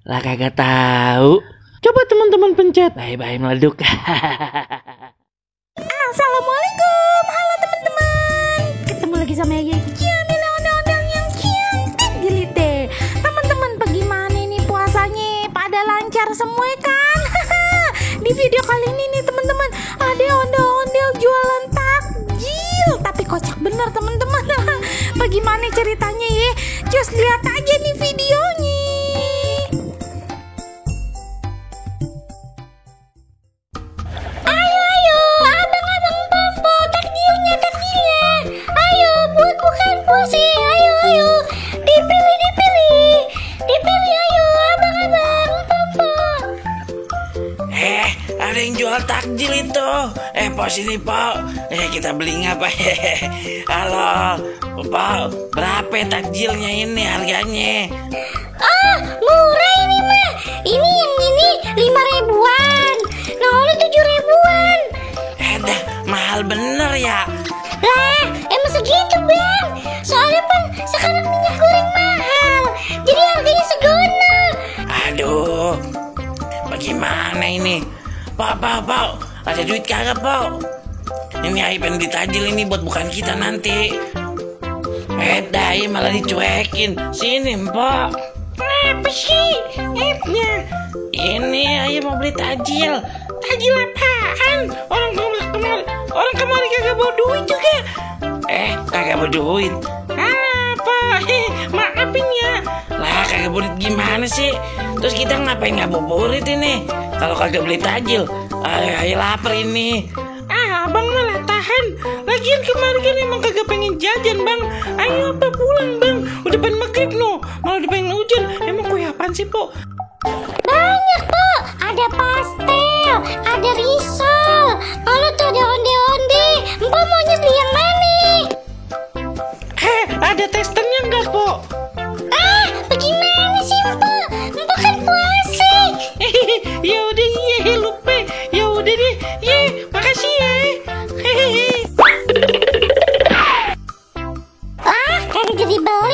Lah kagak tahu. Coba teman-teman pencet. Bye-bye meleduk. Assalamualaikum, halo teman-teman. Ketemu lagi sama Yaya Kian di ondel-ondel yang cantik gilite. Teman-teman, bagaimana nih puasanya? Pada lancar semua kan? Di video kali ini nih teman-teman, ada ondel-ondel jualan takjil. Tapi kocak bener teman-teman. Bagaimana ceritanya ya? Just lihat aja nih videonya. Ada yang jual takjil itu. Pos ini, Pak. Kita beli ngapa? Halo, Pak. Berapa takjilnya ini harganya? Murah ini mah. Ini yang ini 5 ribuan. Nah, oleh 7 ribuan. Dah, mahal bener ya. Lah, emang segitu bang. Soalnya pan sekarang minyak goreng mahal. Jadi harganya segono. Aduh, bagaimana ini? Pak, ada duit kagak, Pak? Ini Ai pengen ditajil ini buat bukan kita nanti. Dai malah dicuekin. Sini, Pak. Apa sih? Ini Ai mau beli tajil. Tajil apaan? Orang kemarin kagak bawa duit juga. Kagak bawa duit. Apa? Maafin ya. Lah, kagak bawa duit gimana sih? Terus kita ngapain nggak bawa duit ini? Kalau kagak beli tajil, ayo lapar ini. Abang malah tahan. Lagian kemarin kan emang kagak pengen jajan bang. Ayo apa pulang bang? Udah pengen maghrib no. Malah udah pengen hujan. Emang kue apaan sih po? Banyak po. Ada pastel, ada risol. Kalau tuh ada onde-onde. Empo maunya beli yang mana? Ada testernya enggak po? Bagaimana sih empo? Empo kan puasa. Ya udah iya lupa. Ya udah deh. Makasih ya. Kagak jadi beli.